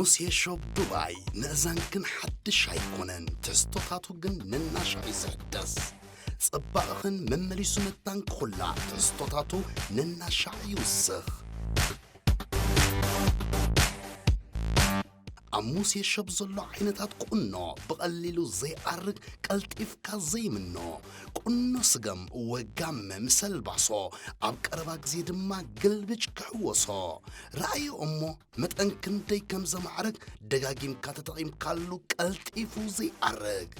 ሙሴ ሾፕ ዱባይ፣ ምእዛንክን ሓድሽ ኣይኮነን፣ ትሕዝቶታቱ ግን ነናሻዕ እዩ ዝሕደስ። ጽባቕኽን መመሊሱ መታን ክኹላዕ፣ ትሕዝቶታቱ ነናሻዕ ይውስኽ። ኣብ ሙሴ ሾፕ ዘሎ ዓይነታት ቁኖ፣ ብቐሊሉ ዘይኣርግ፣ ቀልጢፍካ ዘይምኖ፣ ቁኖ ስገም ወጋመ ምስ ኣልባሶ፣ ኣብ ቀረባ ግዜ ድማ ግልብጭ ክሕወሶ። ረኣዮ እሞ መጠን ክንደይ ከም ዘማዕርግ፣ ደጋጊምካ ተጠቒምካሉ ቀልጢፉ ዘይኣርግ።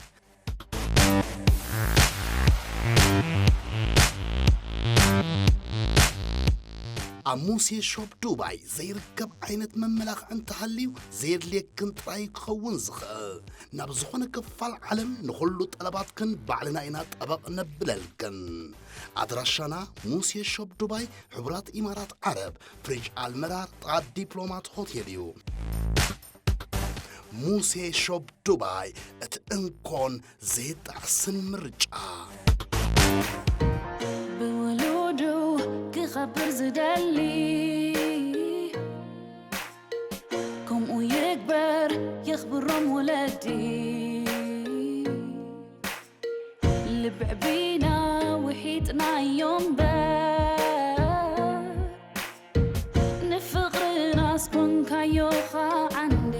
ኣብ ሙሴ ሾፕ ዱባይ ዘይርከብ ዓይነት መመላኽዒ እንተሃልዩ፣ ዘየድልየክን ጥራይ ክኸውን ዝኽእል። ናብ ዝኾነ ክፋል ዓለም ንኹሉ ጠለባትክን ባዕልና ኢና ጠበቕ ነብለልክን። ኣድራሻና ሙሴ ሾፕ ዱባይ፣ ሕቡራት ኢማራት ዓረብ፣ ፍሪጅ ኣልመራር፣ ጥቓ ዲፕሎማት ሆቴል እዩ። ሙሴ ሾፕ ዱባይ፣ እቲ እንኮን ዘይጣዕስን ምርጫ። ብውሉዱ ክኸብር ዝደሊ፣ ከምኡ ይግበር የኽብሮም ወለዲ። ልብዕቢና ውሒጥናዮ እምበር፣ ንፍቕርና ኣስኮንካዮ ኸዓ እንዴ።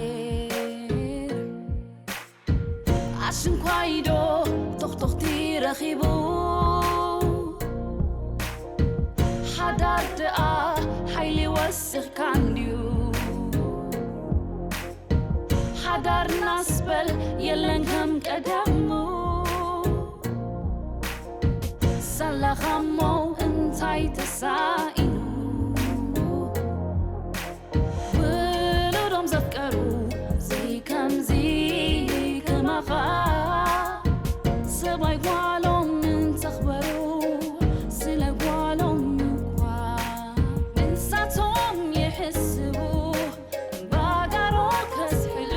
ኣሽንኳይዶ ቶኽቶኽቲ ረኺቡ፣ ሓዳር ደኣ ሓይሊ ወሲኽካ እንድዩ። ሓዳርናስ በል የለን ከም ቀደሙ፣ ሳላኻ እሞ እንታይ ተሳኢኑ። ውሉዶም ዘፍቀሩ ዘይከምዚ ከማኻ፣ ሰብኣይ ጓሎም እንተኽበሩ፣ ስለ ጓሎም እኳ ንሳቶም ይሕስቡ። ባጋሮ ከስሕሉ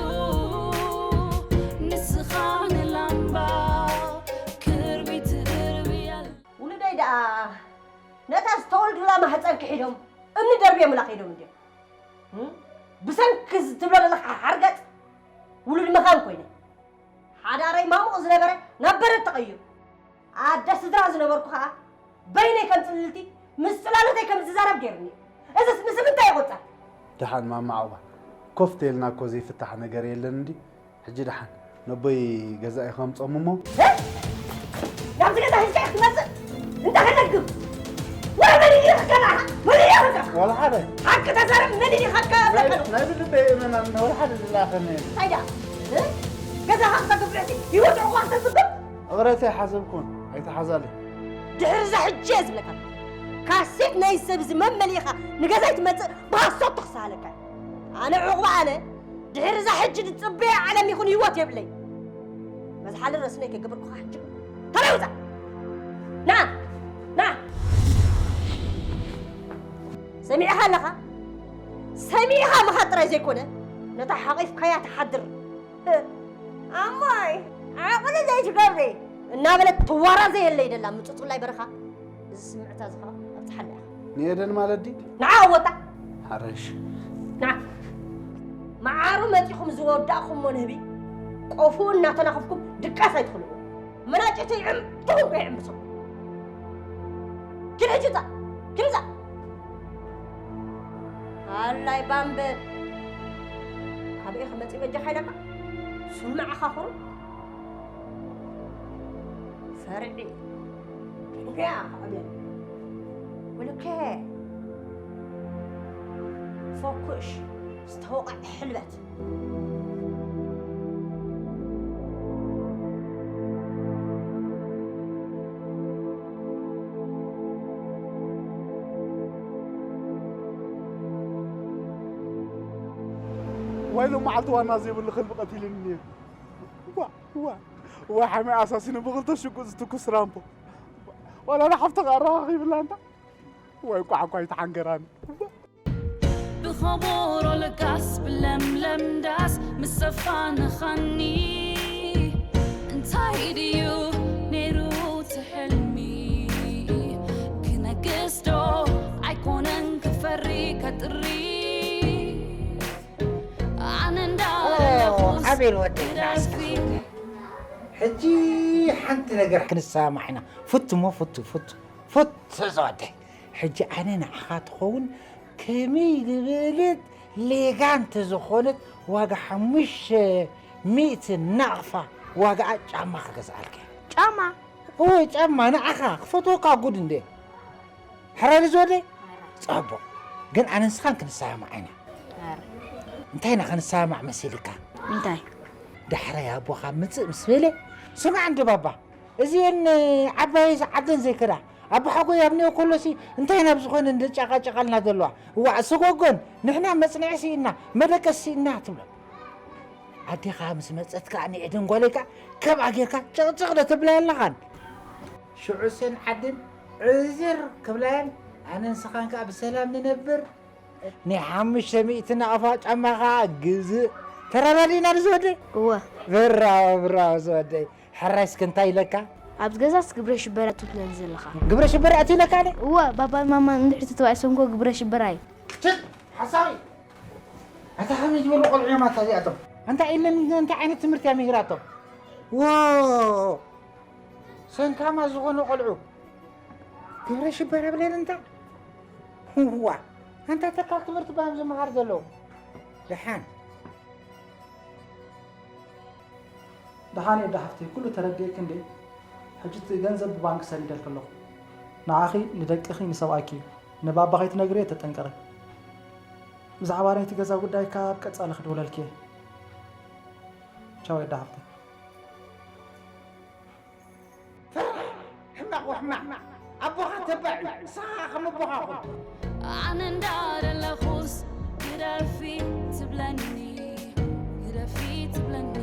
ንስኻ ንላምባ ክርቢት እርብያል። ውሉደይ ደኣ ነታ ዝተወልዱላ ማህፀን ክሒዶም እምኒ ደርብዮምላ ከይዶም እንድዮም። እም? ብሰንኪ ትብሎ ዘለኻ ሓርገፅ ውሉድ መኻን ኮይነ። ሓዳረይ ማሙቕ ዝነበረ ናብ በረድ ተቐይሩ። ኣደ ስድራ ዝነበርኩ ኸዓ በይነይ ከም ጽልልቲ ምስ ጽላሎተይ ከም ዝዛረብ ገይሩኒ። እዝስ ምስ ምንታይ ይቑጸር? ደሓን ማማ ዓቕባ፣ ኮፍ ተይልና እኮ ዘይፍታሕ ነገር የለን እንዲ። ሕጂ ደሓን ነቦይ ገዛኢ ከምጾም እሞ። እ? ናብዚ ገዛ ሒዝካ ኢኻ ትመጽእ? እንታይ ከነግብ? ወይ መን እዩ ይኸካ ንዓኻ? መን እዩ ይኸካ? ዋላ ሓደ። ሓቂ ተዛረብ፣ መን እዩ ይኸካ? ናይ፣ ናይ ብልበይ እመናኒ፣ ዋላ ሓደ ዝለኣኸኒ የለን። እንታይ ደኣ? እ? ገዛኻ ክተግብዕሲ ህይወት ዕቑባ ክተዝግብ? እቕረተይ ሓሰብኩን ኣይተሓዛለይ። ድሕሪ እዛ ሕጂ እየ ዝብለካ። ካሴት ናይ ሰብ እዚ መመሊእኻ ንገዛይ ትመጽእ ብሃሶት ተኽስሃለካ። ኣነ ዕቑባ ኣነ ድሕሪ እዛ ሕጂ ዝጽበያ ዓለም ይኹን ህይወት የብለይ። መዝሓሊ ረስነይ ከይገብርኩኻ ሕጂ። ተለይ ውጻእ። ንዓ፣ ንዓ። ሰሚዕኻ ኣለኻ? ሰሚዕኻ ምኻድ ጥራይ ዘይኮነ፣ ነታ ሓቒፍካያ ትሓድር። ኣሞይ፣ ዓቕሊ ዘይትገብሪ። እናበለት ትዋራዘየለይ ደላ ምጹጹላይ በረኻ። እዚ ስምዕታ እዚ ኸኣ ኣብጽሓላ ኢኻ። ንኤደን ማለት ድዩ? ንዓ እወታ። ሓረሽ። ንዓ። መዓሩ መጺኹም ዝወዳእኹሞ ንህቢ፣ ቆፉ እናተናኸፍኩም ድቃስ ኣይትኽልዎ። መናጨተይ ዕምትኹም ከይዕምብሰኩም። ኪድ ሕጂ ውጻእ። ኪድ ውጻእ። ኣላይ ባምበ። ኣበይ ኢኻ መጺእ በጃኻ ኢለካ? ስማዕኻ ኹሩ። ፈርዒ። እንከያ ኣበይ? ወለከ። ፎኩሽ። ዝተወቕዐ ሕልበት። ወይ ሎም መዓልቲ ዋና ዘይብሉ ከልቢ ቀቲሉኒ ነይሩ። ዋ፣ ዋ፣ ዋ፣ ሓመይ ኣሳሲኑ ብኽልተ ሽጉጥ ዝትኩስ ራምቦ። ዋላ ንሓፍትኻ ኣረኻኺብላ እንዳ። ወይ ቋዕቋይ ተሓንገራኒ። ብኸበሮ ለጋስ ብለምለም ዳስ ምስ ዘፋንኻኒ፣ እንታይ ድዩ ነይሩ እቲ ሕልሚ? ክነግስ ዶ ኣይኮነን ክፈሪ ከጥሪ? ኣነ በል ወደይ፣ ንዓስካ ወደይ። ሕጂ ሓንቲ ነገር ክንሰማማዕ ኢና። ፍቱ እሞ ፍቱ፣ ፍቱ፣ ፍቱ፣ እዚ ወደይ። ሕጂ ኣነ ንዓኻ ትኸውን ከመይ ዝበለት ሌጋንት ዝኾነት ዋጋ ሓሙሽተ ሚእቲ ናቕፋ ዋጋኣ ጫማ ክገዝኣልካ እየ። ጫማ? እወ፣ ጫማ ንዓኻ ክፈትወካ ጉድ እንዴ። ሕራይ ዝወደይ? ጽቡቕ። ግን ኣነ ንስኻን ክንሰማማዕ ኢና። ኣረ። እንታይ ኢና ክንሰማማዕ መሲልካ? እንታይ? ዳሕራይ ኣቦኻ ምጽእ ምስ በለ፣ ስማዕ እንዶ ባባ፣ እዚኤን ዓባየይስ ዓደን ዘይከዳ፣ ኣቦሓጎይ ኣብ ኒዮ ከሎሲ እንታይ ናብ ዝኾነ እንደ ጫቃጫቃልና ዘለዋ። እዋእ፣ ሰጎጎን ንሕና መጽንዒ ስኢንና፣ መደቀሲ ስኢንና ትብሎ። ኣዴኻ ምስ መጸት ከኣ ንኤደን ጓለይ ከኣ ከምኣ ጌርካ ጭቕጭቕ ዶ ተብላያ ኣለኻን? ሽዑ እሰን ዓደን ዕዝር ክብላየን፣ ኣነ ንስኻን ከኣ ብሰላም ንነብር። ናይ ሓሙሽተ ሚእቲ ናቕፋ ጫማ ከኣ ግዝእ። ተረዳዲእና ዶ ዝወደይ? እወ። ብራቮ፣ ብራቮ ዝወደይ። ሕራይ እስከ እንታይ ኢለካ? ኣብዚ ገዛስ ግብረ ሽበራ ትብለኒ ዘለኻ። ግብረ ሽበራ ኣትዩ ኢለካ ኣነ? እወ፣ ባባን ማማን እንድሕር ተተባኢሶም እኮ ግብረ ሽበራ እዩ። ትክ! ሓሳዊ! ኣታ ከመይ ዝበሉ ቆልዑ እዮም ኣታ እዚኣቶም? ኣንታ ኢለን እንታይ ዓይነት ትምህርቲ እያ ምሂራቶም? ዎ! ሰንካማ ዝኾኑ ቆልዑ። ግብረ ሽበራ ብለን እንታ? ዋ! ኣንታ ተካል ትምህርቲ ባዮም ዝመሃር ዘለዉ። ደሓን። ደሓን እየ፣ ዳ ሓፍተይ፣ ኩሉ ተረዲኤኪ እንዴ? ሕጂ እቲ ገንዘብ ብባንክ ሰዲደልኪ ኣለኹ። ንዓኺ፣ ንደቅኺ፣ ንሰብኣይኪ፣ ንባባ ከይትነግርዮ ተጠንቀቒ። ብዛዕባ ናይቲ ገዛ ጉዳይ ካብ ቀጻሊ ክድውለልኪ እየ። ቻው፣ ዳ ሓፍተይ። ሕማቕ ወሕማቕ። ኣቦኻ ተባዕ እዩ። ንስኻ ከም ኣቦኻ ኩን። ኣነ እንዳደለኹስ ግደፊ ትብለኒ፣ ግደፊ ትብለኒ።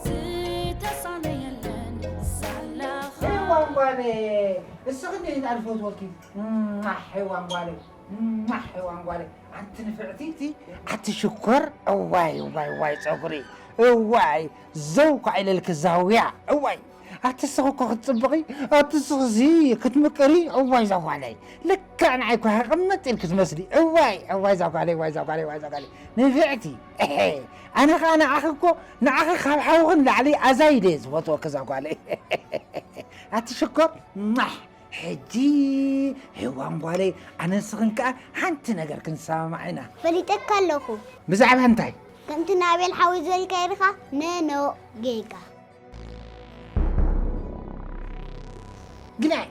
ዝተሳነ የለን ሳላኻ። ሄዋን ጓለይ፣ እስኺ እንዴት ኣልፈትወኪ? ሄዋን ጓለይ። ማሕ፣ ሄዋን ጓለይ፣ ኣንቲ ንፍዕቲ፣ ኣቲ ሽኮር፣ እዋይ፣ እዋይ፣ እዋይ፣ ጸጉሪ፣ እዋይ፣ ዘው ኳ ኢለልኪ ዛውያ፣ እዋይ፣ ኣቲ እስኺ እኮ ክትጽብቒ፣ ኣቲ እስኺ እዚ ክትምቅሪ፣ እዋይ፣ ዛጓለይ፣ ልክዕ ንዓይ እኮ ሃቕምጥ ኢልኪ ትመስሊ፣ እዋይ፣ እዋይ፣ ዛጓለይ፣ እዋይ፣ ዛጓለይ፣ እዋይ፣ ዛጓለይ፣ ንፍዕቲ፣ እሄ፣ ኣነ ኸኣ ንዓኺ እኮ፣ ንዓኺ ካብ ሓውኺ ንላዕሊ ኣዛይደ እየ ዝፈትወኪ፣ ዛጓለይ፣ ኣቲ ሽኮር፣ ማሕ። ሕጂ ሄዋን ጓለይ፣ ኣነ ንስኽን ከኣ ሓንቲ ነገር ክንሰማማዕ ኢና። ፈሊጠካ ኣለኹ። ብዛዕባ እንታይ? ከምቲ ንኣቤል ሓወይ ዝበልካዮ ዲኻ? ነኖ ጌጋ። ግናይ፣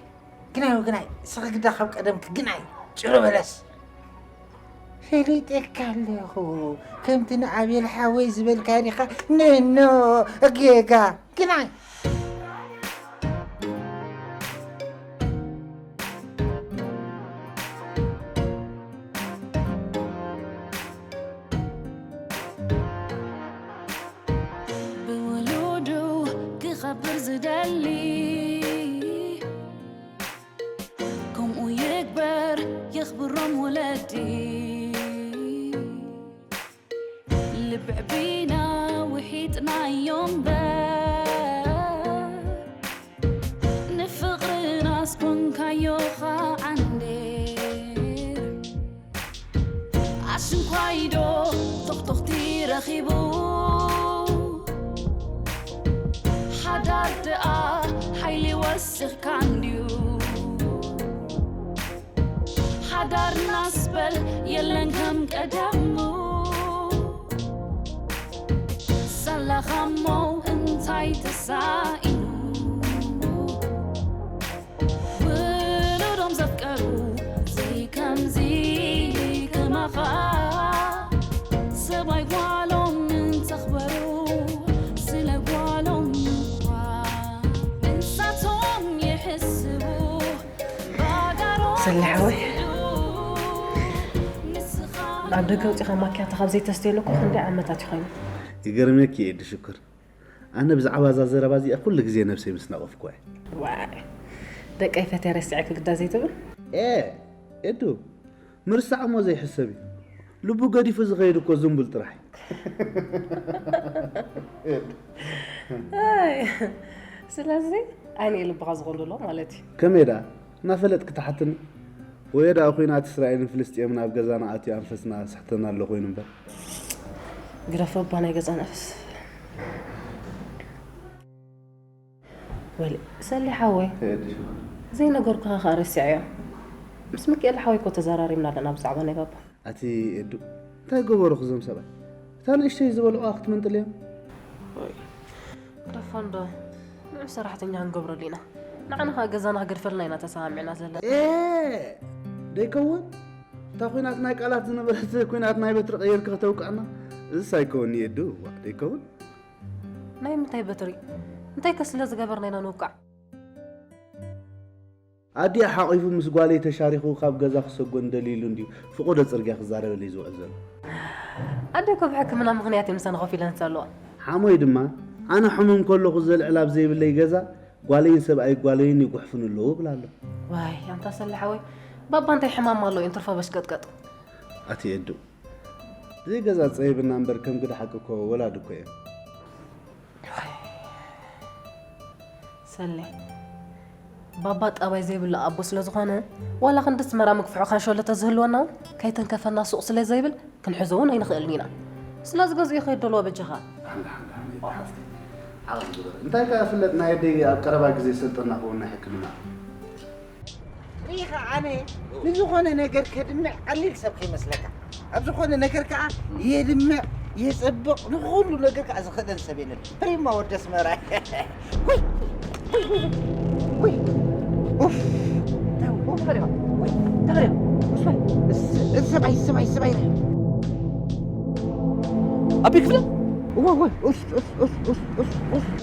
ግናይ፣ ግናይ፣ እስኺ ግዳ ካብ ቀደምኪ ግናይ፣ ጭሮ በለስ። ፈሊጠካ ኣለኹ። ከምቲ ንኣቤል ሓወይ ዝበልካዮ ዲኻ? ነኖ ጌጋ። ግናይ። ብውሉዱ ክኸብር ዝደሊ፣ ከምኡ ይግበር የኽብሮም ወለዲ። ልብዕቢና ውሒጥናዮ እምበር፣ ንፍቕርናስ ኮንካዮ ኸዓ ዓንዴር። ኣሽንኳይዶ ቶኽቶኽቲ ረኺቡ፣ ሓዳር ደኣ ሓይሊ ወሲኽካ እንድዩ። ሓዳርናስ በል የለን ከም ቀደሙ፣ ሳላኻ እሞ እንታይ ተሳኢኑ? ውሉዶም ዘፍቀሩ ዘይከምዚ ከማኻ፣ ሰብኣይ ጓሎም እንተኽበሩ፣ ስለ ጓሎም እኳ ንሳቶም ይሕስቡ። ሰላሕ ወይ? ኣብ ደገ ኣውጺኻ ማኪያቶ ካብ ዘይተስትየሉ እኮ ክንደይ ዓመታት ይኾይኑ? ይገርመኪ እየ፣ ሽኩር። ኣነ ብዛዕባ እዛ ዘረባ እዚኣ ኩሉ ግዜ ነብሰይ ምስ ነቐፍኩ እየ። ዋይ፣ ደቀይ ፈትየ ረሲዐ ክግዳ ዘይትብል? ኤ፣ ኤዱ፣ ምርሳዕ እሞ ዘይሕሰብ እዩ። ልቡ ገዲፉ ዝኸይድ እኮ ዝንቡል ጥራሕ እዩ። ኣይ፣ ስለዚ ኣይነ ልብኻ ዝቖልሎ ማለት እዩ። ከመይ ደኣ? እናፈለጥኪ ትሓትኒ? ወዮ ደኣ ኲናት እስራኤልን ፍልስጤምን ኣብ ገዛና ኣትዩ ኣንፈትና ስሕተና ኣሎ ኮይኑ እምበር። ግደፎ እባ ናይ ገዛ ነፍስ። ወሊ፣ ሰሊ ሓወይ፣ ተየድሽ። ዘይነገርኩኻ ኸኣ ረሲዐዮ። ምስ ሚኪኤል ሓወይ እኮ ተዘራሪብና ኣለና ብዛዕባ ናይ ባባ። ኣቲ ኤዱ፣ እንታይ ገበሩኽ እዞም ሰብኣይ? እታ ንእሽተይ ዝበልዑዋ ክትምንጥል እዮም? ወይ፣ ግደፎ እንዶ። ንዑ ሰራሕተኛ ክንገብረሉ ኢና። ንዓና ኸኣ ገዛና ክገድፈልና ኢና ተሰማሚዕና ዘለና። ኤ! ደይከውን? እታ ኲናት ናይ ቃላት ዝነበረት ኲናት ናይ በትሪ ቀይርካ ከተውቅዕና? እዝስ ኣይከውን እዩ፣ ኤዱ። ዋ፣ ደይከውን? ናይ ምንታይ በትሪ? እንታይ ከ ስለ ዝገበርና ኢና ንውቃዕ? ኣዲኣ ሓቒፉ ምስ ጓለይ ተሻሪኹ ካብ ገዛ ክሰጎን ደልዩ ኢሉ እንድዩ ፍቖዶ ጽርግያ ክዛረበለይ ዝውዕል ዘሎ። ኣደ እኮ ብሕክምና ምኽንያት እዩ ምሳና ኮፍ ኢለን ዘለዋ። ሓሞይ ድማ፣ ኣነ ሕሙም ከለኹ ዘልዕል ኣብ ዘይብለይ ገዛ፣ ጓለይን ሰብኣይ ጓለይን ይጉሕፉኒ ኣለዉ እብላ ኣሎ። ዋይ፣ ኣንታ ሰሊ ሓወይ፣ ባባ እንታይ ሕማም ኣለዎ እዩ ንትርፎ በሽቀጥቀጥ? ኣቲ ኤዱ፣ ዘይገዛ ጸይብና እምበር ከም ግደ ሓቂ እኮ ወላዲ እኮ እዮም። ሰሌ፣ ባባ ጠባይ ዘይብሉ ኣቦ ስለ ዝኾነ፣ ዋላ ክንዲ ኣስመራ ምግፍሑ ካንሸሎ ተዝህልወና እውን፣ ከይተንከፈና ሱቕ ስለ ዘይብል፣ ክንሕዞ እውን ኣይንኽእልን ኢና። ስለዚ ገዝኡ ይኸይድ ደልዎ በጃኻ። ደሓን፣ ደሓን፣ ደሓን፣ ይበል ሓፍተይ። ሓቕኺ ግበሪ። እንታይ ከ ክፍለጥ ናይ ኣደይ ኣብ ቀረባ ግዜ ሰልጠና ክውን ናይ ሕክምና። ሪኢኻ ኣነ ንዝኾነ ነገር ከድምዕ ቀሊል ሰብ ከይመስለካ። ኣብ ዝኾነ ነገር ከኣ የድምዕ፣ የጸብቕ፣ ንኹሉ ነገር ከኣ ዝኽእለን ሰብ የለን። ፕሪማ ወዲ ኣስመራ። ውይ፣ ውይ፣ ውይ፣ ውይ፣ ውይ። ኡፍ። ተው፣ ተው፣ ተው፣ ውይ፣ ተው፣ ተው። እስ-፣ እስ-፣ ሰብኣይ፣ ሰብኣይ፣ ሰብኣይ። ኣቢ ክፍለ? እወ፣ እወ። ኡስ፣ ኡስ፣ ኡስ።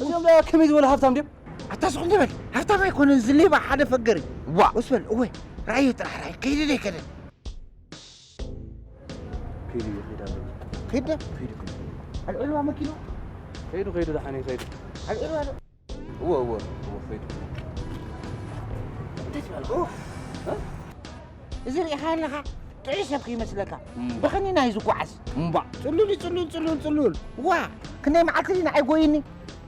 እዚኦም ከመይ ዝበሉ ሃብታም ድዮም? ኣታ ስቕ እንደ በል። ሃብታም ኣይኮነን፣ እዚ ሌባ ሓደ ፈገር እዩ። ዋ። ወስ በል፣ እወ፣ ራእየ ጥራሕ ራእየ። ከይደ ዶ ኣይከደን? ከይዱ እዩ፣ ከይዱ ኣሎ። ከይደ? ከይዱ፣ ከይዱ። ኣልዕልዋ መኪና? ከይዱ፣ ከይዱ፣ ደሓነይ፣ ከይዱ። ኣልዕልዋ ዶ? እወ፣ እወ፣ እወ፣ ከይዱ። እንታይ ትበል? ኡፍ። እ? እዚ ርኢኻ ኣለኻ? ጥዑይ ሰብ ከይመስለካ። እምባ። ብኸኒና እዩ ዝጓዓዝ። እምባ። ጽሉል፣ ጽሉል፣ ጽሉል፣ ጽሉል። ዋ፣ ክንደይ መዓልቲ ድዩ ንዓይ ጎይኒ?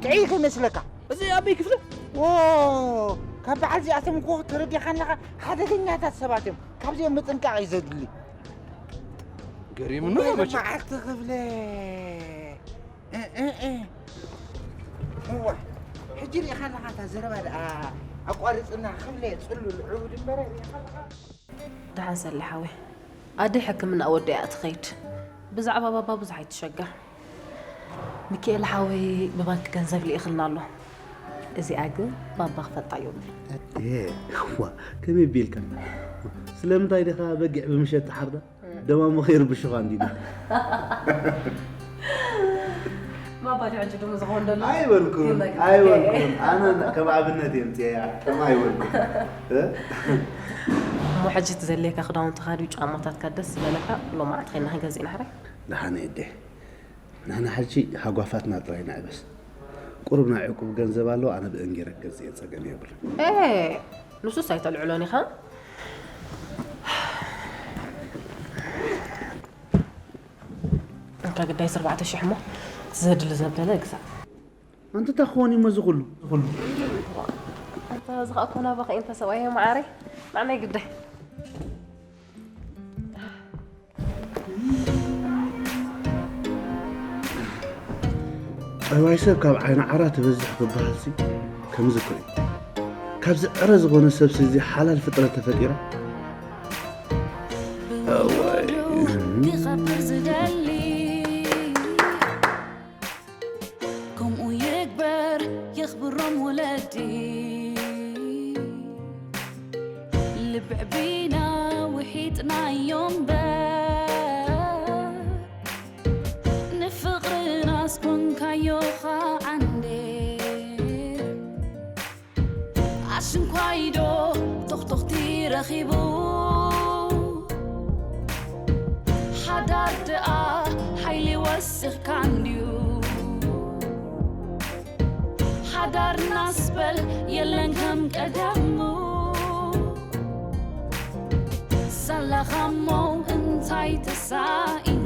ጥዑይ ከይመስለካ። እዚ ኣበይ ክፍለ? ዎ፣ ካብ በዓል እዚኣቶም እኮ ተረዲኻ ኣለኻ፣ ሓደገኛታት ሰባት እዮም። ካብዚኦም ምጥንቃቕ እዩ ዘድሊ። ገሪሙኒ ወይ መቸም። በዓልቲ ክፍለ። እ፣ እ፣ እ። እዋ፣ ሕጂ ሪኢኻ ኣለኻ፣ እታ ዘረባ ደኣ ኣቋርጽና፣ ክፍለ ጽሉል ዕቡድ እምበረ ሪኢኻ ኣለኻ። ደሓን ሰሊ ሓወይ፣ ኣደይ ሕክምና ወዲኣ እያ ትኸይድ። ብዛዕባ ባባ ብዙሕ ኣይትሸገር። ሚኪኤል ሓወይ ብባንክ ገንዘብ ልኢኽልና ኣሎ። እዚኣ ግን ባባ ክፈልጣ የብሉ። ኤ፣ ዋ፣ ከመይ ቢልካ? ስለምንታይ ዲኻ በጊዕ ብምሸት ትሓርዳ? ደማሙ ከይርብሹኻ እንዲሉ። ባባ ሕጂ ድሙ ዝኾን ደሎ? ኣይበልኩን፣ ይመግብ። ኣይበልኩን። ኣነ ከም ኣብነት እየ ምፅኤያ፣ ከም ኣይበልኩን። እ? እሞ ሕጂ እቲ ዘድልየካ ክዳውንቲ ካድዩ ጫማታትካ ደስ ዝበለካ ሎማዓንቲ ኸይና ክንገዝእ ኢና ሕራይ? ደሓነ እዴ። ንሕና ሕጂ ሃጓፋትና ጥራይ ንዕበስ። ቁሩብ ናይ ዕቁብ ገንዘብ ኣለዎ፣ ኣነ ብእን ገይረ ክገዝእ እየ፣ ጸገም የብሉን። ኤ፣ ንሱስ ኣይተልዕሎን ኢኻ። እንካ ግዳይ ኣርባዕተ ሽሕ እሞ፣ እቲ ዘድሊ ዘበለ ግዛእ። ኣንቲ እንታይ ክኾን እዩ እዚ ኩሉ? እዚ ኩሉ? ኣንታ፣ እዚ ኸኣ እኮ ናባኻ እዩ፣ እንተ ሰብኣየ መዓረይ፣ ንዓናይ ግዳይ። ጠባይ ሰብ ካብ ዓይኒ ዓራ ትበዝሕ ክበሃል ሲ ከምዚ እኮ እዩ። ካብዚ ዕረ ዝኾነ ሰብ ሲ እዚ ሓላል ፍጥረት ተፈጢራ። ብውሑዱ ክኸብር ዝደሊ ከምኡ ይግበር የኽብሮም ወለዲ። ልብዕቢና ውሒጥናዮ እምበር ንፍቕርናስ ኮንካዮ ኸዓ እንዴ። ኣሽንኳይዶ ቶኽቶኽቲ ረኺቡ ሓዳር ደኣ ሓይሊ ወሲኽካ እንድዩ። ሓዳርናስ በል የለን ከም ቀደሙ። ሳላኻ እሞ እንታይ ተሳኢኑ?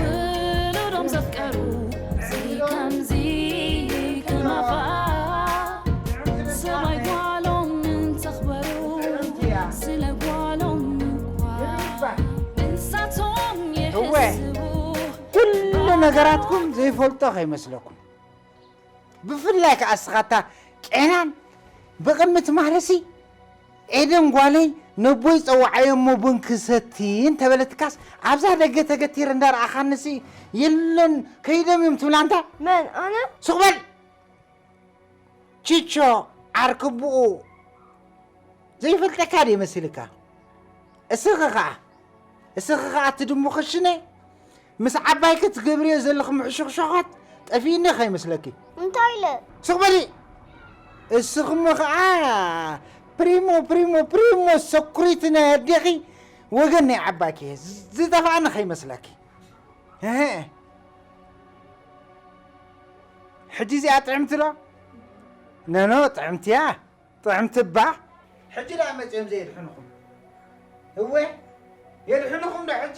ውሉዶም ዘፍቀሩ እዚ ከምዚ ከማኻ ሰማይ ጓሎም እንተኽበሩ ስለ ጓሎም እኳ ንሳቶም የሕ ነገራትኩም ዘይፈልጦ ከይመስለኩም። ብፍላይ ከኣ እስኻታ ቄናን ብቕድሚ ትማልሲ ኤደን ጓለይ ነቦይ ጸዋዓዮ እሞ ቡን ክሰቲ እንተበለትካስ ኣብዛ ደገ ተገቲረ እንዳረኣኻንሲ የለን ከይዶም እዮም ትብላ እንታ። መን ኣነ? ሱቕ በል። ቺቾ ዓርክቡኡ ዘይፈልጠካ ድየ መሲልካ? እስኺ ኸዓ እስኺ ኸዓ እቲ ድሙ ክሽነ ምስ ዓባይኪ ትገብርዮ ዘለኺ ምሕሹኽሾኻት ጠፊእኒ ከይመስለኪ። እንታይ ኢለ? ስቕ በሊ። እስኺ እሞ ኸዓ ፕሪሞ ፕሪሞ ፕሪሞ ሰኩሪቲ ናይ ኣዴኺ ወገን ናይ ዓባይኪ ዝጠፋእኒ ከይመስለኪ። እህ። ሕጂ እዚኣ ጥዕምቲ ዶ? ነኖ ጥዕምቲ እያ። ጥዕምቲ እባ። ሕጂ ደኣ መጺኦም ዘየድሕኑኹም። እወ፣ የድሕኑኹም ዶ ሕጂ?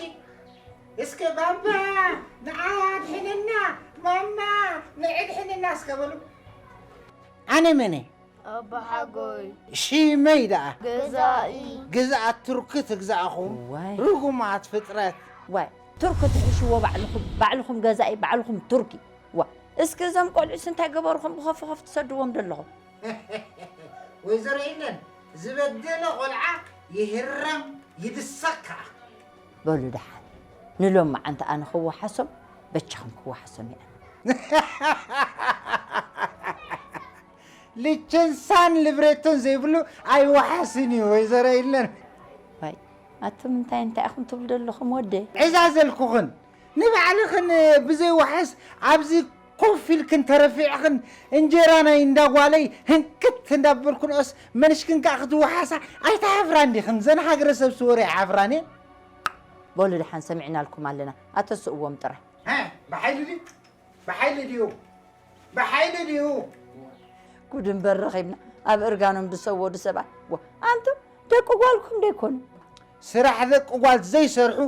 እስከ ባባ ንዓይ ኣድሕነና፣ ማማ ንዒ ኣድሕነና እስከ በሉ። ኣነ መን እየ? ኣባሓጎይ። ሽመይ ደኣ? ገዛኢ። ግዝኣት ቱርኪ ትግዛእኹም። ዋይ። ርጉማት ፍጥረት። ዋይ፣ ቱርኪ ትሕሽዎ ባዕልኹም፣ ባዕልኹም ገዛኢ፣ ባዕልኹም ቱርኪ። ዋ፣ እስኪ እዞም ቆልዑስ እንታይ ገበርኹም ብኸፍኸፍ ትሰድዎም ዘለኹም? ወይዘሮ ኢለን፣ ዝበደለ ቆልዓ ይህረም ይድሰክ ከኣ። በሉ ደሓን፣ ንሎሚ መዓንቲ ኣነ ክወሓሶም፣ በጃኹም ክወሓሶም እየ ኣነ። ሊቸንሳን ልብሬቶን ዘይብሉ ኣይወሓስን እዩ፣ ወይዘሮ ኢለን። ዋይ፣ ኣቱም እንታይ እንታይ ኢኹም ትብሉ ዘለኹም ወደይ? ዕዛዘልኩኽን፣ ንባዕልኽን ብዘይ ዋሕስ ኣብዚ ኮፍ ኢልክን ተረፊዕኽን እንጀራ ናይ እንዳ ጓለይ ህንክት እንዳበልኩንኦስ፣ መንሽክን ከኣ ክትወሓሳ ኣይትሓፍራን ዲኽን? ዘን ሃገረሰብሲ ወረ ኣይሓፍራን እየን። በሉ ደሓን ሰሚዕናልኩም ኣለና፣ ኣተስእዎም ጥራይ። ሀ፣ ብሓይሊ ድዩ? ብሓይሊ ድዩ? ብሓይሊ ድዩ? ጉድ እምበር ረኺብና፣ ኣብ እርጋኖም ዝሰወዱ ሰባት። ዋ፣ ኣንቱም ደቂ ጓልኩም ዶ ኣይኮኑ? ስራሕ ደቂ ጓል ዘይሰርሑ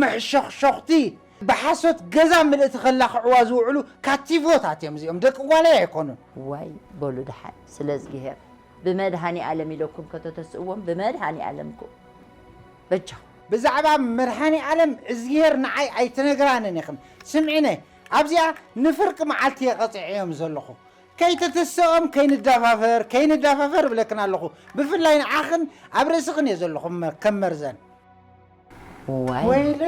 መሕሸኽሸኽቲ፣ ብሓሶት ገዛ ምልእቲ ከላኽዕዋ ዝውዕሉ ካቲቮታት እዮም እዚኦም። ደቂ ጓለይ ኣይኮኑን። ዋይ በሉ ደሓን፣ ስለ እዝግሄር ብመድሃኒ ኣለም ኢለኩም ከተተስእዎም፣ ብመድሃኒ ኣለምኩም በጃኹም። ብዛዕባ መድሃኒ ኣለም እዝግሄር ንዓይ ኣይትነግራንን ኢኽን። ስምዒነ፣ ኣብዚኣ ንፍርቂ መዓልቲ እየ ቀጺዐዮም ዘለኹ። ከይተተስኦም ከይንዳፋፈር፣ ከይንዳፋፈር እብለክን ኣለኹ። ብፍላይ ንዓኽን ኣብ ርእስኽን እየ ዘለኹ መ-፣ ከም መርዘን። ዋይ። ወይለ!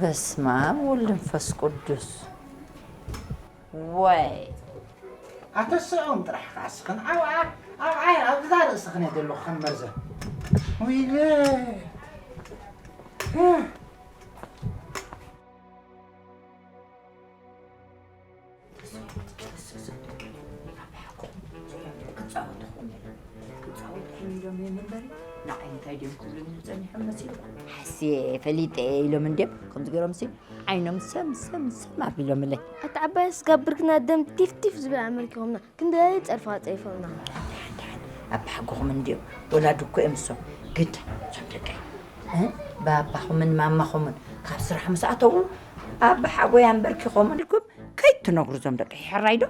በስመ ኣብ ወወልድ ወመንፈስ ቅዱስ። ዋይ። ኣተስኦም ጥራሕ ከኣ እስኽን ኣብኣ፣ ኣብኣ፣ ኣብዛ ርእስኽን እየ ዘለኹ ከም መርዘን። ወይለ! ንዓይ እንታይ ድዮም ክብሉኒ ጸኒሖም መሲልኩም? ሓስየ ፈሊጠ ኢሎም እንድዮም ከምዚ ገይሮምሲ ዓይኖም ሰም ሰም ሰም ኣቢሎምለይ። ኣታ ዓባይ ስጋ ብርክና ደም ቲፍ ቲፍ ዝብል ኣመልኪኹምና ክንደይ ጸርፋ ጸይፎምና። ደሓን ደሓን ኣባሓጎኹም እንድዮም ወላዲ እኮ እዮም እሶም። ግዳ እሶም ደቀይ እ? ባባኹምን ማማኹምን ካብ ስራሕ ምስ ኣተዉ ኣባሓጎይ ኣንበርኪኾም ኢልኩም ከይትነግሩ እዞም ደቀይ። ሕራይ ዶ?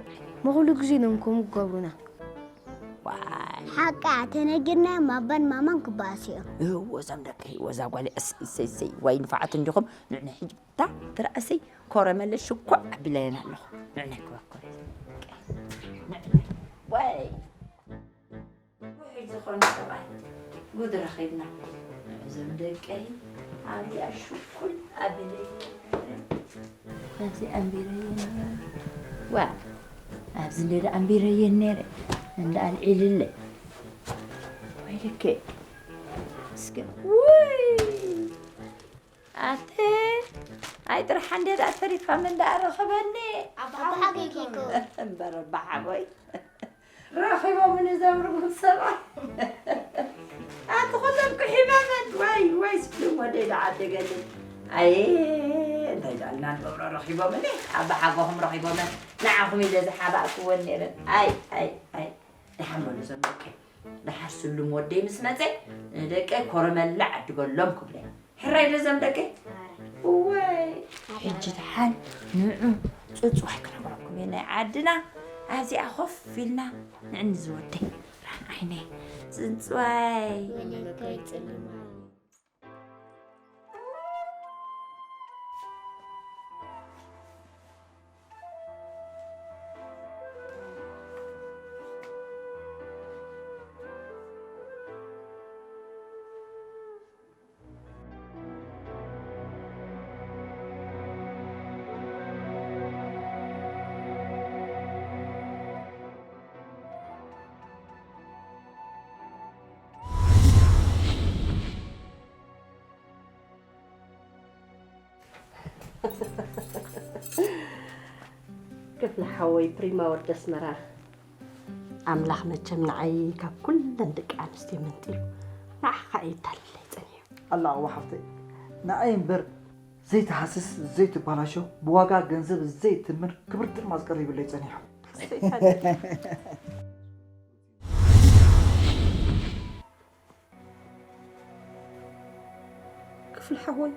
መኹሉ ግዜ እዮም ከምኡ ክገብሩና። ዋይ። ሓቃ ተነጊርናዮም ኣባን ማማን ክበኣሱ እዮም። እዎ፣ እዞም ደቀይ፣ እዎ፣ እዛ ጓለይ፣ እሰይ፣ እሰይ፣ እሰይ፣ ዋይ ንፋዓት እንዲኹም፣ ንዕነ ሕጂ፣ እታ ትረኣሰይ፣ ኮረመለ ሽኮዕ ኣቢለየን ኣለኹ። ንዕነ ክበኮረ። ንዕነ። ዋይ። ውሕጅ ዝኾነ ሰብኣይ ጉድ ረኺብና። እዞም ደቀይ ኣብዚኣ ሽኩል ኣቢለየ። ኣብዚ ኣንቢረየ ነይረ። ዋ፣ ኣብዚ እንደ ኣንቢረየ ነይረ። እንደ ኣልዒልለ። ወይለከ። እስከ፣ ውይ! ኣተ፣ ኣይ ጥራሕ እንደ ደኣ ተሪፋ ምን ደኣ ረኸበኒ። ኣባሓጎይ ኬኮ። እምበር ኣባሓጎይ። ረኺቦምኒ እዞም ርጉም ሰብኣይ። ኣቲ ኩሎም ክሒመመን፣ ዋይ፣ ዋይ፣ ስፍልም ወደይ ደዓደገለይ። ኣየ፣ እንታይ ደኣ ኢልና ንገብሮ ረኺቦምኒ፣ ኣባሓጎኹም ረኺቦመን፣ ንዓኹም ኢለ ዝሓባእክወን ነይረን። ኣይ፣ ኣይ፣ ኣይ፣ ደሓን በሉ እዞም ደቀይ። ደሓር ስሉም ወደይ ምስ መጸ፣ ንደቀይ ኮረመላ ዓድገሎም ክብለይ። ሕራይ ዶ እዞም ደቀይ? እወይ፣ ሕጂ ደሓን ንዑ ጽጽዋይ ክነግረኩም እየ ናይ ዓድና። ኣብዚኣ ኮፍ ኢልና ንዕኒ ዝወደይ። ራን ዓይነይ ጽጽዋይ። ወለታይ ጽልማይ። ክፍለ ሓወይ ፕሪማ ወዲ ኣስመራ። ኣምላኽ መቸም ንዓይ ካብ ኩለን ደቂ ኣንስትዮ መንጢሉ ንዓኻ እዩ ይዳለለይ ጸኒሑ። ኣላ እዋ ሓፍተይ፣ ንዓይ እምበር ዘይትሃስስ ዘይትባላሾ፣ ብዋጋ ገንዘብ ዘይትምር ክብርቲ ኣልማዝ ቀሪብለይ ጸኒሑ። ክፍሊ ሓወይ፣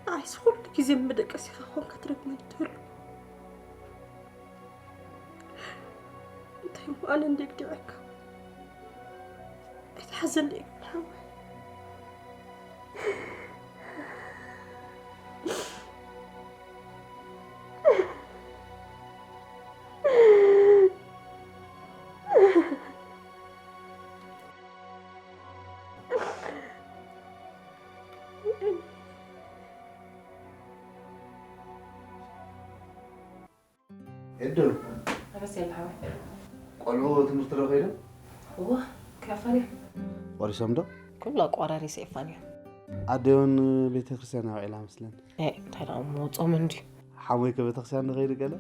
ንዓይስ ኩሉ ግዜ መደቀሲኻ ኮንካ ትረግመኒ ትህሉ። እንታይ እሞ ኣነ እንዴ ግዲዐካ? ኣይትሓዘለይ ክፍሊ ሓወይ። ኤዱ፣ ኣበስ የለ ሓወይ። ቆልዑ ትምህርቲ ዶ ከይዶም? እዋ፣ ክያፋን እዮም። ቆሪሶም ዶ? ኩሉ ኣቋራሪሰ የፋን እዮም። ኣደዮን ቤተ ክርስቲያን ኣውዒላ መስለን። ኤ፣ እንታይ ደኣ እሞ ጾም እንዲ። ሓሞይ ከ ቤተ ክርስቲያን ንኸይድ ገለ?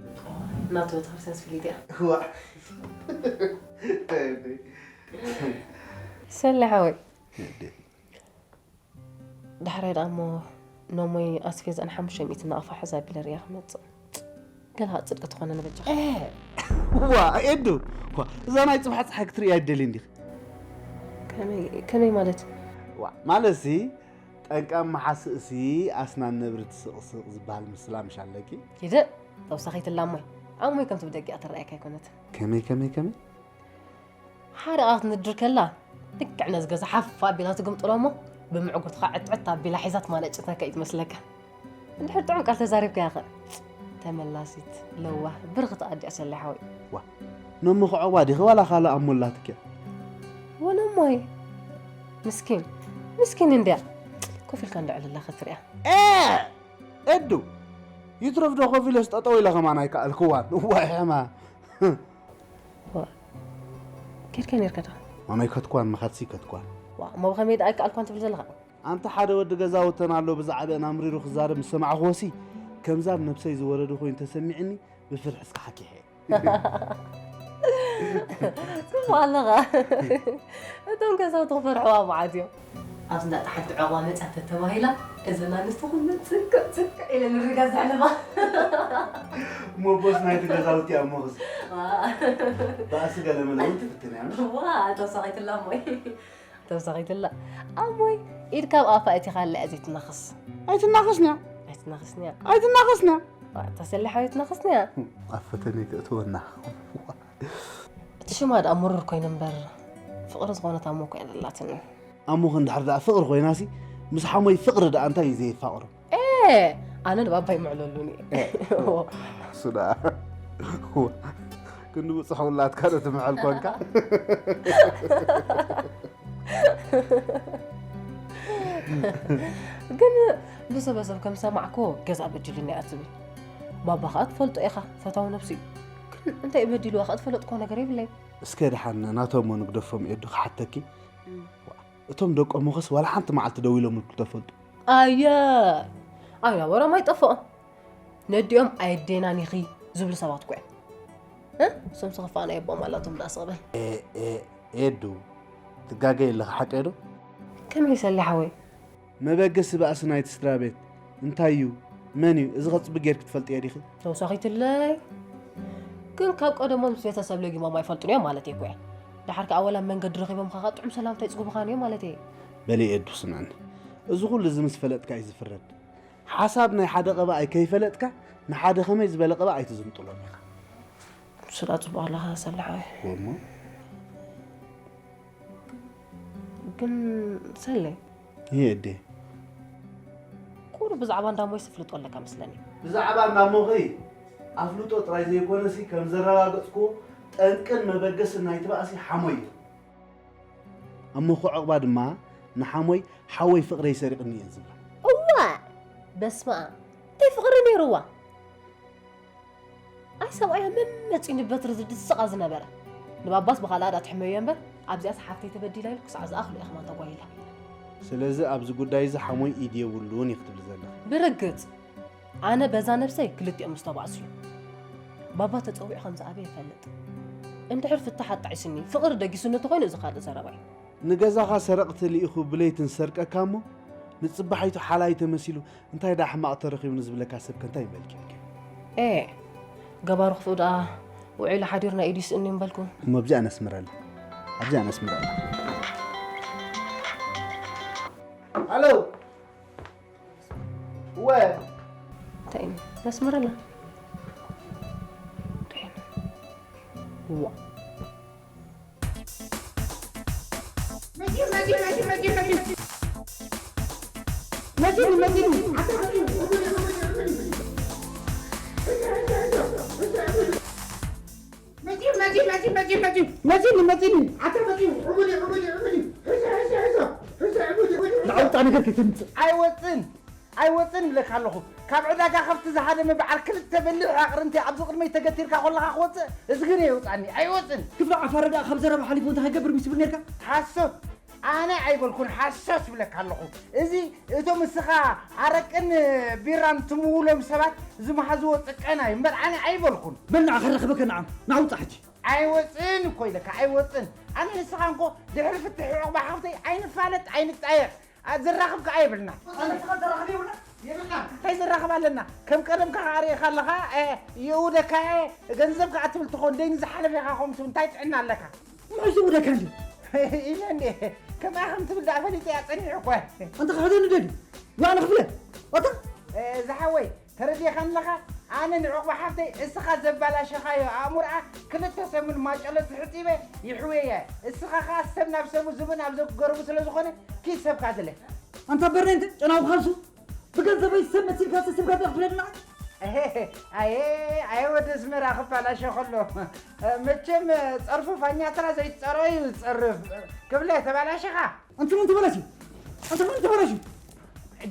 ናቱ ቤተ ክርስቲያን ስፍሊት እያ። እዋ። ሰለ ሓወይ። ዳሕራይ ደኣ እሞ ኖሞይ ኣስፌዛን ሓሙሽተ ሚእቲ ናቕፋ ሕዛ ኣቢለ ርእያ ክመጽእ። ገለ ጽድቂ ትኾነ ንበጃ። ዋ ኤዱ፣ ኳ እዛ ናይ ጽባሕ ጸሓይ ክትርእያ ኣይደልን ዲኺ? ከመይ ከመይ ማለት? ዋ ማለትሲ ጠንቃ መሓስእሲ ኣስናን ነብሪ ትስቕስቕ ዝበሃል ምስላ ምሽ ኣለኪ? ኪደ ተውሳኺትላ እሞይ ኣሞይ ከምቲ ብደጊኣ ትረኣየካ ኣይኮነትን። ከመይ ከመይ ከመይ? ሓደ ቃል ክትንድር ከላ ልክዕ ነዚ ገዛ ሓፍ ኣቢላ ትግምጥሎ እሞ ብምዕጉርትኻ ዕትዕት ኣቢላ ሒዛ ትማነጭተካ እዩ ትመስለካ። እንድሕር ጥዑም ቃል ተዛሪብካያ ኸ ተመላሲት ለዋህ ብርኽቲ ኣዲኣ ሰላይ ሓወይ። ዋ ነሞ ክዕቑባ ዲኺ ዋላ ካልእ ኣሞ ኣላትኪ እያ? ወነሞይ ምስኪን ምስኪን እንድያ ኮፍ ኢልካ እንዳ ዕልላ ክትሪኣ። ኤ ኤዱ ይትረፍ ዶ ኮፍ ኢለስ ጠጠው ኢለ ከማን ኣይከኣልክዋን። ዋይ ሕማ ኬድካ ነርካ ዶ? ኣነ ኣይከድኳን፣ ምኻድሲ ኣይከድኳን። ዋእ፣ እሞ ብኸመይ ደኣ ኣይከኣልኳን ትብል ዘለኻ? ኣንታ ሓደ ወዲ ገዛውተን ኣሎ ብዛዕበአን ኣምሪሩ ክዛረብ ምስ ሰማዕኹዎሲ፣ ከምዛ ኣብ ነብሰይ ዝወረደ ኮይኑ ተሰሚዕኒ፣ ብፍርሒ እስከ ሓኪሐ። ጽቡቕ ኣለኻ። እቶም ገዛውቲ ክፈርሕዋ መዓት እዮም። ኣብዚ እንዳ ተሓቲ ዕቑባ መጻ ተተባሂላ፣ እዘን ኣንስቲ ኩለን ጽቅቕ ጽቅቕ ኢለን ንርጋ ዘዕልባ። እሞ ቦስ ናይቲ ገዛውቲ እያ እሞ ኽዚ። ባእሲ ገለ መለ እውን ትፍትን እያ። ዋ፣ ተወሳኺትላ እሞይ። ተወሳኺትላ። ኣሞይ፣ ኢድ ካብ ኣፋ እቲ ካልእ እያ ዘይትናኸስ። ኣይትናኸስን እያ። ኣይትናኸስን እያ። ኣይትናኸስን እያ። ተሰሊሓ ኣይትናኸስን እያ። ኣብ ፈተነ ተእትወና። እቲ ሽማ ደኣ ምሩር ኮይኑ እምበር ፍቕሪ ዝኾነት ኣሞ እኮ እያ ዘላትኒ። ኣሞ ክንድሕር ደኣ ፍቕሪ ኮይናሲ ምስ ሓሞይ ፍቕሪ ደኣ እንታይ እዩ ዘየፋቕሮ? ኤ ኣነ ንባባይ ምዕለሉኒ። እሱ ደኣ ክንዲ ብፅሑ ውላድካ ዶ ትምዕል ኮንካ? ግን ብሰበሰብ ከም ሰማዕኮ ገዛ በዲሉኒ እያ ትብል። ባባ ኸኣ ትፈልጦ ኢኻ ፈታዊ ነብሲ እዩ። ግን እንታይ በዲልዋ ኸኣ ትፈለጥኮ ነገር የብለይ። እስከ ደሓን ናቶም ንግደፎም ኤዱ ክሓተኪ። እቶም ደቆም ኸስ ዋላ ሓንቲ መዓልቲ ደው ኢሎምልኩም ተፈልጡ? ኣየ ኣይነበሮም ኣይጠፍኦም። ነዲኦም ኣየዴናን ኢኺ ዝብሉ ሰባት እኮ እዮም። እ? እሶም ዝኸፍኣ ናይ ኣቦኦም ኣላቶም ደኣ ስቕ በል። ኤ- ኤ- ኤዱ ትጋገይ ኣለኺ ሓቀይ ዶ? ከመይ ሰሊ ሓወይ? መበገሲ ባእሲ ናይቲ ስድራ ቤት እንታይ እዩ? መን እዩ? እዚ ኸ ጽቡቕ ጌርኪ ትፈልጥዮ ዲኺ? ተውሳኺትለይ ግን ካብ ቀደሞም ምስ ቤተሰብ ለጊሞም ኣይፈልጡን እዮም ማለት እኮ እየ። ደሓር ከኣ ወላ መንገዲ ረኺቦም ኻኻ ጥዑም ሰላምታ ይጽጉቡኻን እዮም ማለት እየ። በሊ ኤዱ ስምዕኒ፣ እዚ ኹሉ እዚ ምስ ፈለጥካ እዩ ዝፍረድ። ሓሳብ ናይ ሓደ ቀባኣይ ከይፈለጥካ ንሓደ ከመይ ዝበለ ቀባእ ኣይትዝንጥሎን ኢኻ። ንሱ ደኣ ጽቡቕ ኣለኻ ሰላሓወይ። እሞ ግን ሰለይ። እየ እዴ። ቁሩብ ብዛዕባ እንዳሞይ ስፍልጦ ኣለካ መስለኒ። ብዛዕባ እንዳሞኺ ኣፍልጦ ጥራይ ዘይኮነሲ ከም ዘረጋገጽኩዎ ጠንቅን መበገስን ናይቲ ባእሲ ሓሞይ እዩ። ኣሞኺ ዑቕባ ድማ ንሓሞይ ሓወይ ፍቕረይ ሰሪቕኒ እየን ዝብላ። እዋእ! በስመኣብ! እንታይ ፍቕሪ ነይርዋ? ኣይ ሰብኣያ መን መጺኡ ንበትሪ ዝድስቓ ዝነበረ? ንባባስ ብኻልኣ ዳ ትሕመዮ እምበር ኣብዚኣስ ሓፍተይ ተበዲላ ኢሉ ክሳዕ ዝኣኽሎ እየ ከማን ተጓሂላ። ስለዚ ኣብዚ ጉዳይ እዚ ሓሞይ ኢድ የብሉን ኢኺ ትብሊ ዘለኺ። ብርግጽ! ኣነ በዛ ነብሰይ ክልቲኦም ምስ ተባእሱ እዩ። ባባ ተጸዊዑ ከም ዝኣበየ ይፈልጥ። እንድሕር ፍታሕ ኣጣዒሱኒ፣ ፍቕሪ ደጊሱኒ እንተኾይኑ እዚ ካልእ ዘረባ እዩ። ንገዛኻ ሰረቕቲ ልኢኹ ብለይቲ ንሰርቀካ እሞ ንጽባሒቱ ሓላይ ተመሲሉ እንታይ ደኣ ሕማቕ ተረኺቡ ንዝብለካ ሰብከ እንታይ ምበልኪ ኢልኪ? ኤ፣ ገባሩ ክፉእ ደኣ ውዒሉ ሓዲሩ ናይ ኢዱ ይስእን እዩ ምበልኩ። እሞ ኣብዚኣ ነስምረላ። ኣብዚኣ ነስምረላ። ሃሎ። እወ። እንታይ እዩ? ነስምረላ። እንታይ እዩ? ዋ። ንዓውጣ ነገር ከይተምጽእ። ኣይወፅን፣ ኣይወፅን እብለካ ኣለኹ። ካብ ዕዳጋ ከብቲ ዝሃደመ በዓል ክልተ በሊሕ ኣቕርንቲ ኣብዚ ቅድመይ ተገቲርካ ኮለኻ ክወፅእ እዝግር የውፃኒ። ኣይወፅን። ክፍለ ዓፋረ ደኣ ካብ ዘረባ ሓሊፉ እንታይ ከገብር ሚስብል ነርካ? ሓሶት። ኣነ ኣይበልኩን፣ ሓሶት እብለካ ኣለኹ። እዚ እቶም እስኻ ኣረቅን ቢራን ትምውሎም ሰባት ዝመሃዝዎ ጥቀና እዩ እምበር ኣነ ኣይበልኩን። በል ንዓ ከረኽበከ ንዓ፣ ንዓ ውፃ ሕጂ። ኣይወፅን እኮ ኢለካ፣ ኣይወፅን። ኣነ ንስኻ እንኮ ድሕሪ ፍትሒ ዑቕባ ሓፍተይ ኣይንፋለጥ ኣይንጣየቕ። ኣ፣ ዘራኽብ ከኣ የብልና። ኣነ ንስኻ ዘራኽብ የብልና? የብልና። እንታይ ዘራኽብ ኣለና? ከም ቀደምካ ከኣ ርእኻ ኣለኻ፣ እ፣ ይእውደካ እየ፣ ገንዘብ ከኣ ትብል ትኾን፣ ደይኒ ዝሓለፈ ኢኻ ከምኡ ትብል፣ እንታይ ጥዕና ኣለካ? ምዑዝ ይእውደካ እንድዩ? ኢለ እንዴ፣ ከምኣ ከም ትብል ደኣ ፈሊጠ እያ ጸኒሑ እኮ። ኣንታ ክሕደኒ ደልዩ? ዋዕለ ክፍለ? ኣታ? እ፣ ዝሓወይ፣ ተረዲእካ ኣለኻ? ኣነ ንዕቑባ ሓፍተይ እስኻ ዘባላሸኻዮ ኣእምሮኣ ክልተ ሰሙን ማጨሎት ሕጺበ ይሕውየያ። እስኻ ኸኣ ሰብ ናብ ሰቡ ዝብኢ ናብ ዘጉ ገረቡ ስለ ዝኾነ ኪድ ሰብካ ዝለ። ኣንታ በርኔንት ጨናዊ ካልሱ ብገንዘበይ ሰብ መሲልካ ስብካ ዶ ክትብለኒ ንዓይ? ኣየ ኣየ ወዲ ኣስመራ ክባላሸ ከሎ መቸም ጸርፉ ፋኛትራ ዘይትጸርኦ እዩ ዝጸርፍ። ክብለ ተባላሸኻ? ኣንተ መን ተበላሽዩ? ኣንተ መን ተበላሽዩ?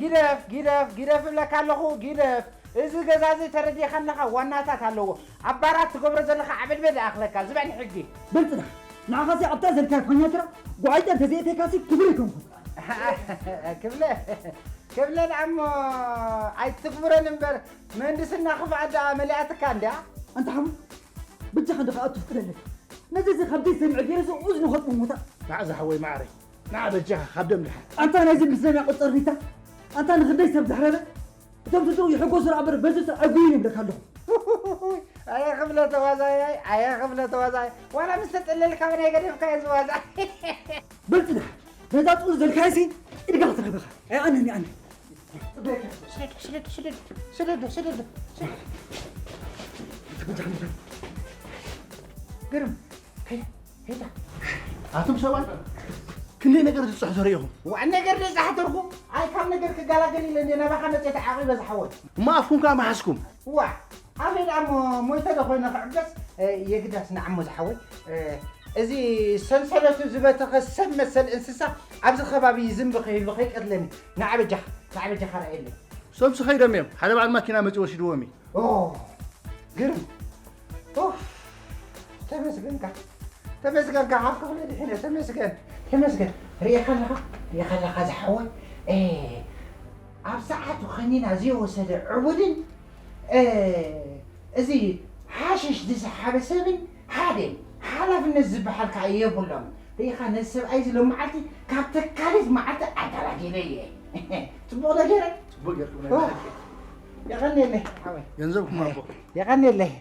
ጊደፍ ጊደፍ ጊደፍ እብለካ ኣለኹ ጊደፍ። እዚ ገዛ እዚ ተረዲእካ ኣለኻ ዋናታት ኣለዎ። ኣብ ባራት ትገብሮ ዘለኻ ዓበድበድ ይኣኽለካ ዝበል ሕጊ። በልጽዳ ንዓኻሲ ኣብታ ዘልካ ኮኛትራ ጓዓይታ እንተዘየተካሲ ክቡር ኣይኮንኩን። ክብለ ክብለ ደኣ እሞ ኣይትግብረን እምበር ምህንድስና ክፍኣት ደኣ መሊኣትካ እንድያ። ኣንታ ሓሙ ብጃኻ እንደ ከኣ ትፍቅደለይ ነዚ እዚ ካብ ደይ ሰምዐ ገይረስ እዝኑ ከጥሙ ሞታ። ንዓ ዝሓወይ ማዕረይ ንዓ በጃኻ ካብ ደም ድሓን። ኣንታ ናይዚ ምስለና ቁጸር ሪታ ኣንታ ንኽደይ ሰብ ዘሕረረ እቶም ስድርኡ ይሕጎሱ ደኣ እምበር በዚ ሰብ ኣይጉይን ይብለካ ኣለኹ። ኣየ ክብለ ተዋዛያይ ኣየ ክብለ ተዋዛያይ ዋላ ምስ ተጠለልካ በናይ ገደፍካዮ ዝዋዛ። በልጽዳ ነዛ ጡር ዘልካዮሲ ኢድካ ክትረኸበኻ ኣይ ኣነኒ ኣነ። ግርም ኣቱም ሰባት ክንደይ ነገር ዝፅሕተሩ ኢኹም። ዋዕ ነገር ዶ ዝሓተርኩ? ኣይ ካብ ነገር ክገላገል ኢለ እንደ ናባኻ መፅየ ተዓቒበ ዝሓወይ። እሞ ኣፍኩም ከዓ መሓዝኩም። ዋዕ ኣበይ ደኣ እሞ ሞይተ ዶ ኮይነ ክዕገስ? የግዳስ ንዓሞ ዝሓወይ እዚ ሰንሰለቱ ዝበተኸ ሰብ መሰል እንስሳ ኣብዚ ከባቢ ይዝንቢ ከይህሉ ከይቀትለኒ ንዓ በጃኻ ንዓ በጃኻ ርኣየለይ። ሰብሲ ከይዶም እዮም ሓደ በዓል ማኪና መፂኡ ወሲድዎም እዩ። ኦ ግርም ኡፍ ተመስገንካ ተመስገንካ ካብ ክፍለ ድሒነ ተመስገን ተመስገን ርኢኻ ኣለኻ ርኢኻ ኣለኻ ዝሓወይ ኣብ ሰዓቱ ከኒና ዘይወሰደ ዕቡድን እዚ ሓሽሽ ዝሰሓበ ሰብን ሓደ ሓላፍነት ዝበሃል ከዓ የብሎም ርኢኻ ነዚ ሰብኣይ እዚ ሎም መዓልቲ ካብ ተካሊት መዓልቲ ኣጋላጊለ እየ ፅቡቕ ዶ ገይረ ፅቡቕ ገይርኩም የቐንየለይ ሓወይ ገንዘብኩም ኣቦ የቐንየለይ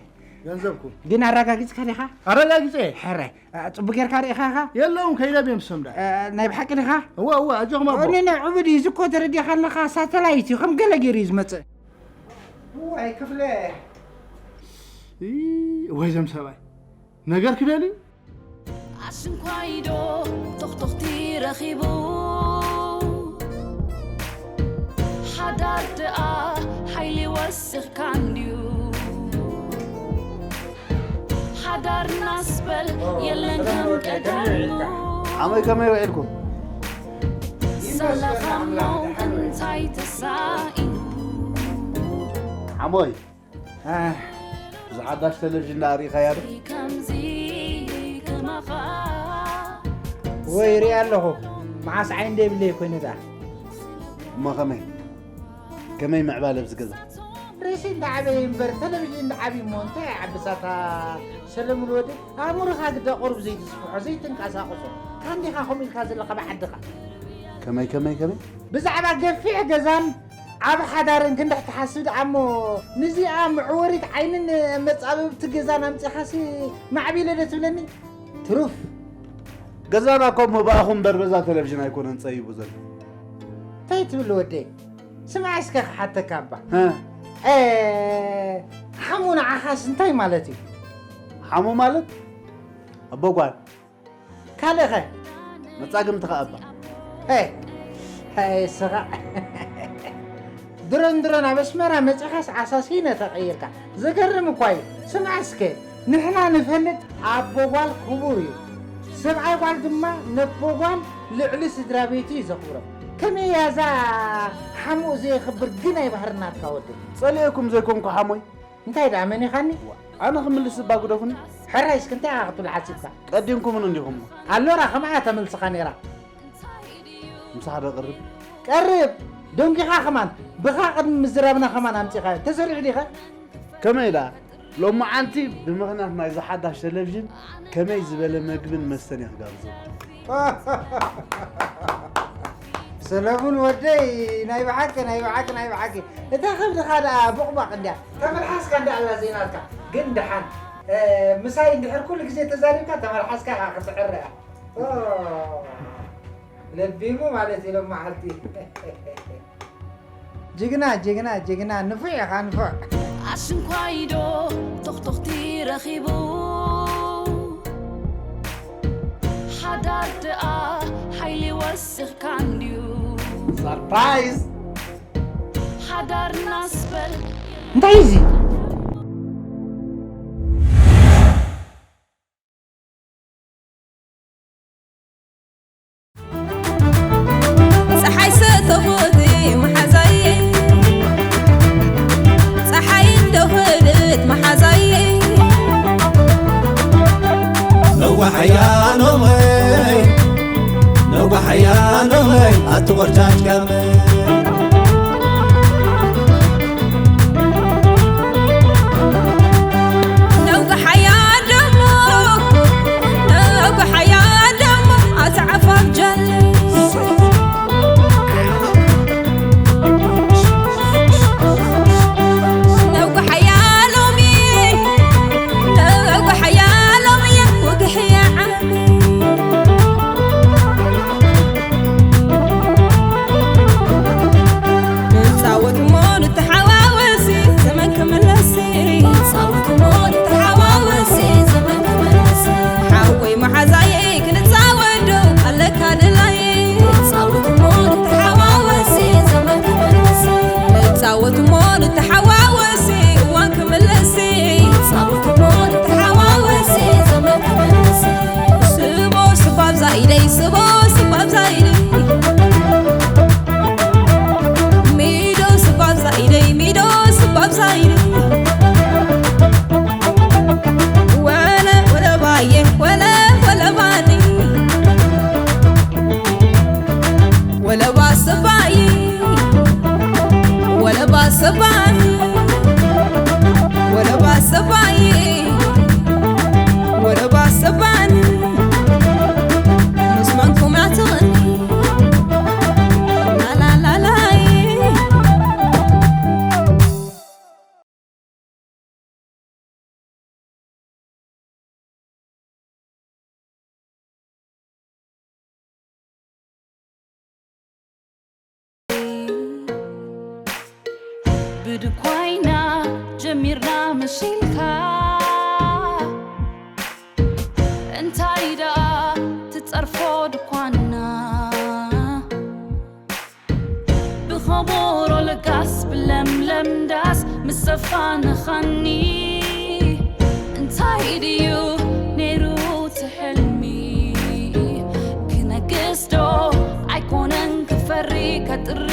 ገንዘብኩም ግን ኣረጋጊፅካ ዲኻ ኣረጋጊፀ ሕራይ ጽቡቅ ጌርካ ርኢኻ ኢኻ? የለውም ከይደብ እዮም ሰምዳ። ናይ ብሓቂ ዲኻ? እወ እወ ኣጆኹም ኣቦ። እኔ ናይ ዕቡድ እዩ ዝኮ ተረዲኻ ኣለኻ ሳተላይት እዩ ከም ገለ ገይሩ እዩ ዝመጽእ። ዋይ ክፍለ። እይ፣ ወይ ዘም ሰብኣይ ነገር ክደልዩ ኣሽንኳይዶ ቶኽቶኽቲ ረኺቡ ሓዳር ደኣ ሓይሊ ወስኽካ እንድዩ ሓዳርናስ በል የለን ከም ቀደሙ ዓመይ ከመይ ውዒልኩም ዘለኻሞ እንታይ ተሳኢኑ ዓሞይ ዝሓዳሽ ቴሌቪዥን ደኣ ርኢኻያ ዶ? ወይ ርኢ ኣለኹ መዓስ ዓይኒ ደይብለይ ኮይነ ደኣ እሞ ከመይ ከመይ ምዕባለ ኣብዚ ገዛ ሬሲ እንዳዓበየ እምበር ተለቪዥን እንዳዓብዩ እሞ እንታይ ይዓብሳታ? ሰለሙን ወዲ ኣእምሮኻ ግዳ ቁሩብ ዘይትስፍሖ ዘይትንቀሳቕሶ ካንዲኻ ከምኡ ኢልካ ዘለኻ ብዓድኻ። ከመይ ከመይ ከመይ? ብዛዕባ ገፊሕ ገዛን ዓብ ሓዳርን ክንድሕ ትሓስብ ደኣ እሞ ንዚኣ መዕወሪት ዓይንን መጻብብቲ ገዛን ኣምጺኻሲ ማዕቢለ ዶ ትብለኒ? ትሩፍ። ገዛና እኮ እሞ ብኣኹም በርበዛ ቴሌቪዥን ኣይኮነን ጸይቡ ዘሎ። እንታይ ትብል ወደይ? ስማዕ እስከ ክሓተካ እባ። ሀ? እ፣ ሓሙ ንዓኻስ እንታይ ማለት እዩ? ሓሙ ማለት ኣቦ ጓል። ካልእኸ? መጻግምቲ ከኣ እባ። እ፣ እ፣ ስኻ። ድሮን ድሮን ኣብ ኣስመራ መጺኻስ ኣሳሲነ ተቐይርካ። ዘገርም እኳ እዩ። ስማዕ እስከ፣ ንሕና ንፈልጥ ኣቦ ጓል ክቡር እዩ። ሰብኣይ ጓል ድማ ነቦ ጓል ልዕሊ ስድራ ቤቱ እዩ ዘኽብሮ። ከመይ እያ እዛ ሓሙኡ ዘየኽብር ግናይ ባህሪ ናትካ ወደይ? ጸሊኤኩም ዘይኮንኩ ሓሞይ። እንታይ ደኣ መኒኻኒ? ኣነ ክምልስ እባ ግደፉኒ። ሕራይ እስኪ እንታይ ኢኻ ክትብል ሓሲብካ? ቀዲምኩምኒ እንዲኹም። ኣሎራ ከምኣ እያ ተመልስኻ ነይራ። ምሳኻ ዶ ቀርብ? ቀርብ! ደንጊኻ ከማን ብኻ ቅድሚ ምዝራብና ከማን ኣምጺኻዮ። ተሰሪዑ ዲኸ? ከመይ ደኣ? ሎማዓንቲ ብምኽንያት ናይዚ ሓዳሽ ቴሌቪዥን ከመይ ዝበለ መግብን መስተን እየ ክጋብዘኩም። ሰለሙን ወደይ ናይ ብሓቂ ናይ ብሓቂ ናይ ብሓቂ እታ ከብድኻ ደኣ ቦቕባቕ እንድያ ተመልሓስካ እንዳ ኣላ ዘይናትካ ግን ደሓን ምሳይ እንድሕር ኩሉ ግዜ ተዛሪብካ ተመልሓስካ ኢኻ ክትዕረ እያ። ለቢሙ ማለት እዩ ሎም መዓልቲ። ጅግና ጅግና ጅግና ንፉዕ ኢኻ ንፉዕ። ኣሽንኳይዶ ቶኽቶኽቲ ረኺቡ ሓዳር ደኣ ሓይሊ ወሲኽካ እንድዩ። ሰርፕራይዝ። ሓዳርናስ በል እንታይ እዚ? ነዋሕያ ኖመይ ነዋሕያ ኖመይ ኣቲ ቆርጫጭ ጋመ ብድኳይና ጀሚርና መሲልካ እንታይ ደኣ ትጸርፎ ድኳንና ብኸበሮ ለጋስ ብለምለም ዳስ ምስ ዘፋነኻኒ እንታይ ድዩ ነይሩ እቲ ሕልሚ ክነግስ ዶ ኣይኮነን ክፈሪ ከጥሪ